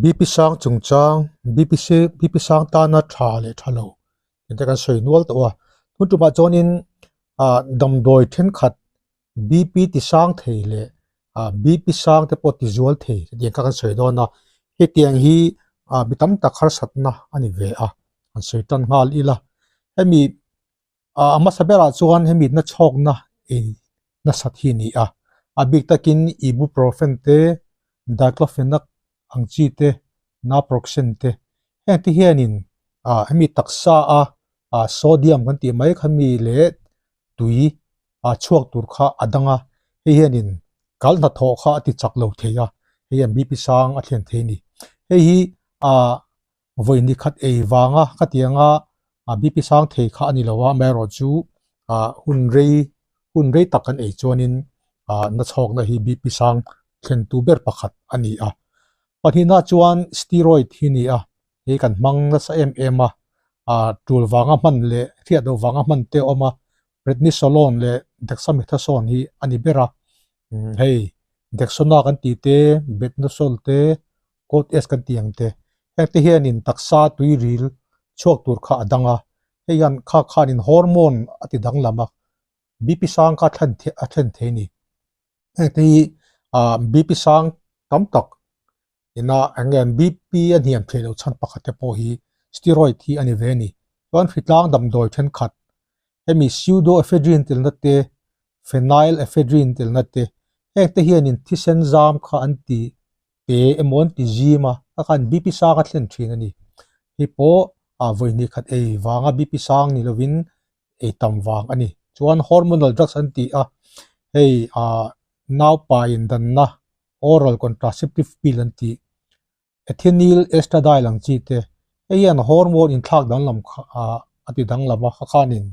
BP sang chungchang, BP BP sang tana tha leh tha lo tih te kan sawi nual tawh a. Tun tumah chuanin ah damdawi thenkhat BP ti sang thei leh ah BP sang te pawh ti zual thei tiang kha kan sawi dawn a. Hetiang hi ah mi tam tak harsatna a ni ve a, an sawi tan nghal ila. Hemi A hmasa berah chuan hemi nachhawkna ei nasat hi a ni a, a bik takin ibuprofen te, diclofenac ang chi te, naproxen te heng te hianin ah hemi taksa a ah sodium kan tih mai kha mi leh tui ah chhuak tur kha a dang a, hei hianin kal hnathawh kha a ti chak lo thei a, hei hian BP sang a thlen thei a ni. Hei hi ah Vawi ni khat ei vanga ka ti anga BP sang thei kha a ni lo a, amaherawhchu hun rei hun rei tak kan ei chuanin nachhawkna hi BP sang thlentu ber pakhat a ni a. Pahnihna chuan steroid hi a ni a, hei kan hmang nasa em em a, tul vanga hman leh hriat loh vanga hman te a awm a, prednisolone leh dexamethasone hi a ni ber a, hei dexona kan tih te, betnosol te, Code S kan tih ang te. Heng te hianin taksa tui ril chhuak tur kha a dang a, hei hian kha khanin hormone a ti danglam a, BP sang kha thlen a thlen thei a ni. Heng te hi ah BP sang tam tak ina eng nge BP a hniam theih loh chhan pakhat te pawh hi steroid hi a ni ve a ni. Chuan hritlang damdawi thenkhat hemi pseudoephedrine telna te, phenylephrine telna te, heng te hianin thisen zam kha an ti te emaw an ti zim a, a khan BP sang a thlen thin a ni. Hei pawh ah vawi hnih khat ei vanga BP sang ni lovin ei tam vang a ni. Chuan hormonal drugs an ti a, hei ah naupa indanna oral contraceptive pill an tih Ethinyl estradiol ang chi te, hei hian hormone inthlak danglam kha a ti danglam a, kha khanin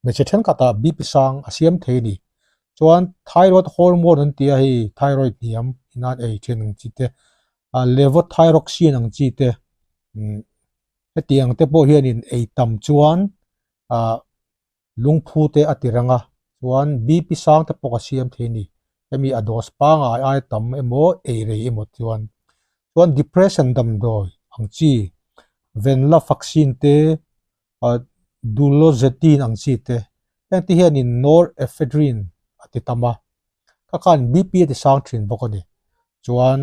hmeichhe thenkhatah BP sang a siam thei a ni. Chuan thyroid hormone an ti a, hei thyroid hniam inan ei thin ang chi te, levothyroxine ang chi te, hetiang te pawh hianin ei tam chuan ah Lungphu te a ti reng a, chuan BP sang te pawh ka siam thei a ni. Hemi a dose pangai ai tam emaw ei rei emaw chuan. Chuan depression damdawi ang chi, venlafaxine te, duloxetine ang chi te, heng te hianin norephedrine a ti tam a, kha khan BP a ti sang thin bawk a ni. Chuan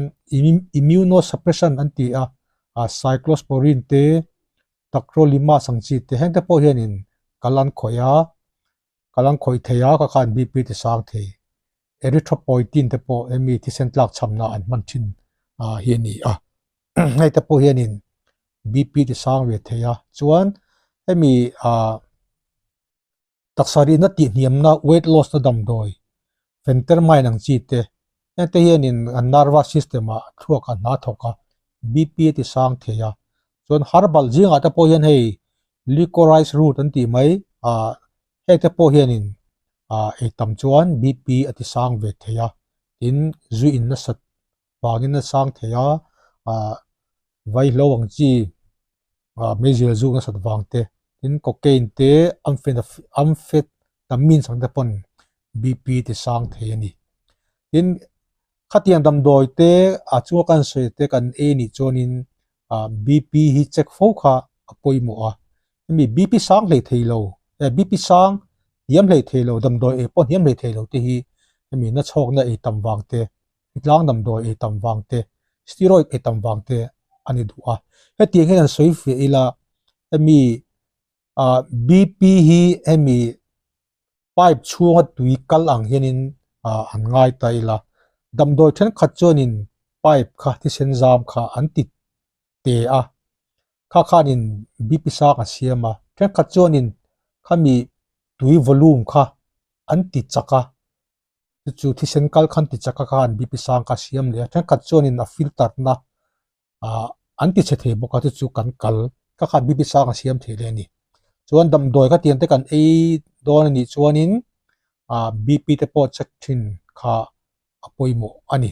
immunosuppression an ti a, cyclosporine te, Tacrolimus ang chi te heng te pawh hianin kal an khawih a, kal an khawih thei a, ka khan BP ti sang thei. Erythropoietin te pawh hemi thisen tlak chhamna an hman thin ah hi a ni a. Hei te pawh hianin BP ti sang ve thei a, chuan hemi ah Taksa rihna tihhniamna, weight loss na damdawi, phentermine ang chi te, hengte hianin an nervous system ah thluak a hna thawk a, BP a ti sang thei a. Chuan herbal zingah te pawh hian hei licorice root an tih mai ah hengte pawh hianin ah ei tam chuan BP a ti sang ve thei a, tin zu in nasat vangin a sang thei a, ah vaihlo ang chi ah meizial zuk nasat vang te tin cocaine te amphetamines ang te pawn BP ti sang thei a ni. Tin khatiang damdawi te a chunga kan sawi te kan ei anih chuanin ah BP hi check fo kha a pawimawh a, hemi BP sang hlei thei lo eh BP sang hniam hlei thei lo damdawi ei pawh hniam hlei thei lo te hi hemi nachhawkna ei tam vang te Tlang damdawi ei tam vang te, steroid ei tam vang te a ni duh a. Hetiang hian an sawi fiah ila, hemi ah BP hi hemi pipe chhunga tui kal ang hianin ah an ngai ta ila. Damdawi thenkhat chuanin pipe kha thisen zam kha an ti te a, kha khanin BP sang a siam a. Thenkhat chuanin khami tui volume kha an ti chak a. Chu chu thisen kal khan ti chak a khan BP sang kha siam leh a thenkhat chuanin a filter na ah an ti chhe thei bawk a chu chu kan kal kha khan BP sang a siam thei leh a ni chuan damdawi kha tiang te kan ei dawn a nih chuanin ah BP te pawh check thin kha a pawimawh a ni.